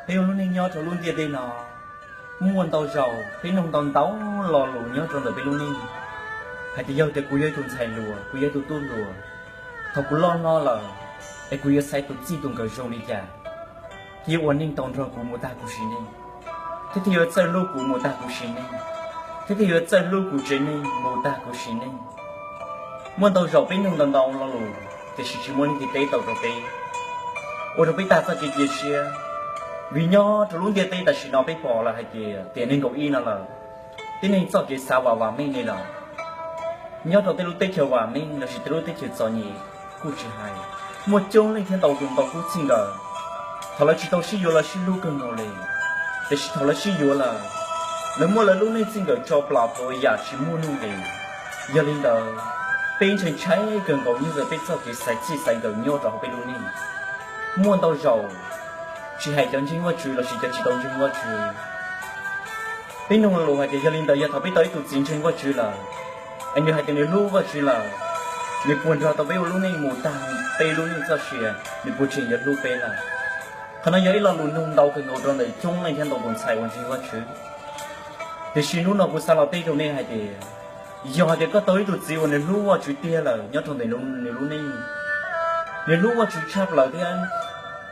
Peb ua lub neej nyob rau lub ntiaj teb no, muaj ntau zaus peb nug ntau ntau lo lus nyob rau ntawm peb lub neej, hais tias yog tias kuv yog ib tug ntxhais hluas, kuv yog ib tug tub hluas, thaum kuv loj hlob lawm es kuv yuav xaiv tus txij tus nkawm zoo li cas thiaj yuav ua neej tau nrog kuv mus tag kuv sim neej, thiab thiaj yuav txawj hlub kuv mus tag kuv sim neej, thiab thiaj yuav txawj hlub kuv tsev neeg mus tag kuv sim neej. Muaj ntau zaus peb nug ntau ntau lo lus tiam sis tsis muaj leej twg teb tau rau peb, ua rau peb tag txoj kev cia siab. Vim nyob rau lub ntiaj teb tam sim no peb pom lawm hais tias tiam nees nkaum ib no lawm, tib neeg txoj kev xav vam vam meej li lawm. Nyob rau tej lub teb chaws vam meej lossis tej lub teb chaws txom nyem kuj tsis hais, muaj coob leej thiab ntau tus ntau kub txij nkawm, thaum lawv tsis tau sib yuav los sib hlub kawg nkaus li, tiam sis thaum lawv sib yuav lawm, lawv muab lawv lub neej txij nkawm tso plam ua yam tsis muaj nuj nqis. Yog li ntawd, peb ntshai ntshai kawg nkaus nyob ntawm peb txoj kev xaiv txij xaiv nkawm nyob rau hauv peb lub neej. Muaj ntau zaus, tsis hais cov ntseeg Vajtswv lossis cov tsis tau ntseeg Vajtswv, peb nug lus hais tias yog li ntawd yog thaum peb tau ib tug txiv ntseeg Vajtswv lawm, es nws hais tias nws hlub Vajtswv lawm, nws puas nrog tau peb ua lub neej mus tag peb lub neej txoj sia, nws puas tseem yuav hlub peb lawm? Qhov no yog ib lo lus nug ntau kawg nkaus rau ntawm coob leej thiab ntau tus ntxhais uas ntseeg Vajtswv. Tiam sis hnub no kuv xav los teb rau nej hais tias, yog hais tias koj tau ib tug txiv uas nws hlub Vajtswv tiag lawm nyob rau ntawm nws lub neej, nws hlub Vajtswv tshaj plaws thiab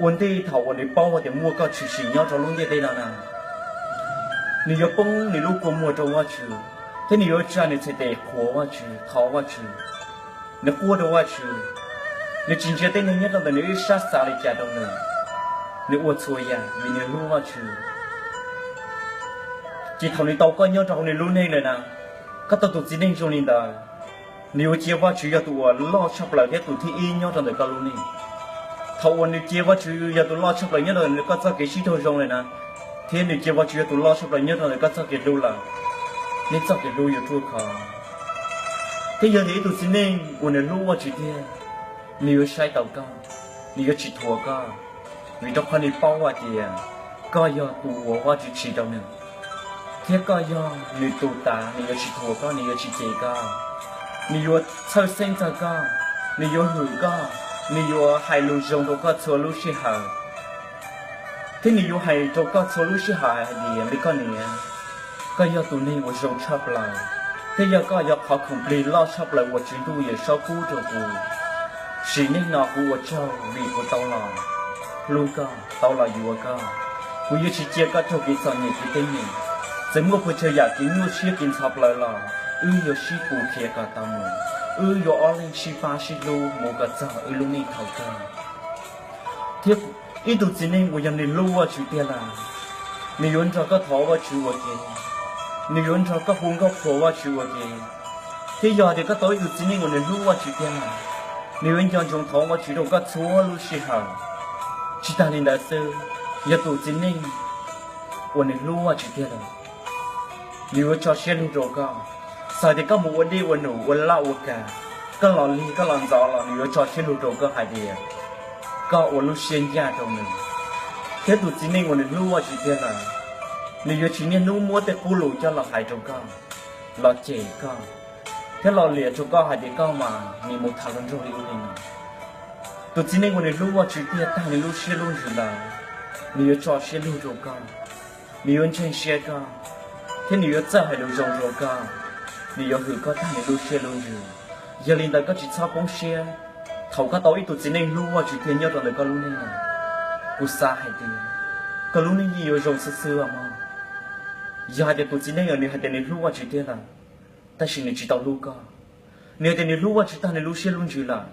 ua ntej thaum uas nws paub hais tias muaj koj tshwm sim nyob rau lub ntiaj teb no na, nws yuav poob nws lub kua muag rau Vajtswv, thiab nws yuav tsa nws txhais tes qhuas Vajtswv, thov Vajtswv, nws quaj rau Vajtswv, nws tsis ntsia tej neeg nyob rau ntawm nws ib sab xav li cas rau nws, nws ua txhua yam vim nws hlub Vajtswv. Ces thaum nws tau koj nyob rau hauv nws lub neej lawm na, koj tau tus txiv neej zoo li ntawd, nws yuav cia Vajtswv yog tus uas loj tshaj plaws thiab tus thib ib nyob rau ntawm koj lub neej. Thaum uas nws cia Vajtswv yog tus loj tshaj plaws nyob rau ntawm koj txoj kev sib raug zoo lawm na, thiab nws cia Vajtswv yog tus loj tshaj plaws nyob rau ntawm koj txoj kev hlub lawm, nej txoj kev hlub yuav ruaj khov. Thiab yog tias ib tug txiv neej uas nws hlub Vajtswv tiag, nws yuav saib taus koj, nws yuav tsis thuam koj, vim rau qhov nws paub hais tias koj yog tus uas Vajtswv tsim rau nws, thiab koj yog nws tus tav, nws yuav tsis thuam koj, nws yuav tsis cem koj, nws yuav txhawj xeeb txog koj, nws yuav hwm koj, nws yuav hais lus zoo rau koj txhua lub sij hawm. Thiab nws yuav hais rau koj txhua lub sij hawm hais tias, me koj niam, koj yog tus neeg uas zoo tshaj plaws, thiab yog koj yog qhov khoom plig loj tshaj plaws uas Tswv Ntuj Yawm Saub pub rau kuv. Sim neej no kuv ua tsaug vim kuv tau los hlub koj, tau los yuav koj. Kuv yuav tsis cia koj raug kev txom nyem kev teeb meem. Txawm muaj puas tsawg yam kev nyuaj siab kev ntxhov plawv los wb yuav sib pus khiav kom tau mus. Wb yuav ob leeg sib pab sib hlub mus kom txog wb lub neej thaum kawg. Thiab ib tug txiv neej uas yog nws hlub Vajtswv tiag lawm, nws yuav nrog koj thov Vajtswv ua ke, nws yuav nrog koj hu nkauj qhuas Vajtswv ua ke. Thiab yog tias koj tau ib tug txiv neej uas nws hlub Vajtswv tiag lawm, nws yuav nco ntsoov thov Vajtswv rau koj txhua lub sij hawm. Tsis tas li ntawd xwb, yog tus txiv neej uas nws hlub Vajtswv tiag lawm, nws yuav tso siab lug rau koj. Txawm tias koj mus ua dej ua num, ua laj ua kam, koj los lig koj los ntxov los nws yuav tso siab lug rau koj hais tias koj ua lub siab ncaj rau nws. Thiab tus txiv neej uas nws hlub Vajtswv tiag lawm, nws yuav tsis niaj hnub muab tej qub lus coj los hais rau koj, los cem koj, thiab los liam rau koj hais tias koj mas nim mus tham hluas nraug li ub li no. Tus txiv neej uas nws hlub Vajtswv tiag tag nws lub siab lub ntsws lawm, nws yuav tso siab lug rau koj, nws yuav ntseeg siab koj, thiab nws yuav txawj hais lus zoo rau koj, nws yuav hwm koj tag nws lub siab lub ntsws. Yog li ntawd koj tsis txhob poob siab thaum koj tau ib tug txiv neej hlub Vajtswv tiag nyob rau ntawm koj lub neej lawm. Kuv xav hais tias koj lub neej yeej yuav zoo xwb xwb mog. Yog hais tias tus txiv neej uas nws hais tias nws hlub Vajtswv tiag lawm, tab sis nws tsis tau hlub koj. Nws hais tias nws hlub Vajtswv tag nws lub siab lub ntsws lawm,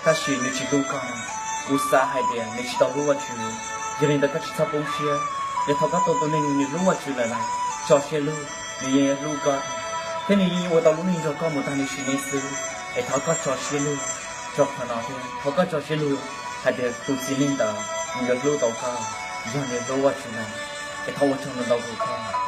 tab sis nws tsis hlub koj. Kuv xav hais tias nws tsis tau hlub Vajtswv. Yog li ntawd koj tsis txhob poob siab. Yog thaum koj tau tus neeg nws hlub Vajtswv lawm na, tso siab lug, nws yeej hlub koj, thiab nws yeej ua tau lub neej nrog koj mus tag nws sim neej xwb. Es thov koj tso siab lug rau qhov no thiab thov koj tso siab lug hais tias tus txiv neej ntawd nws yuav hlub tau koj, yog nws hlub Vajtswv na. Es thov ua tsaug ntau ntau rau koj.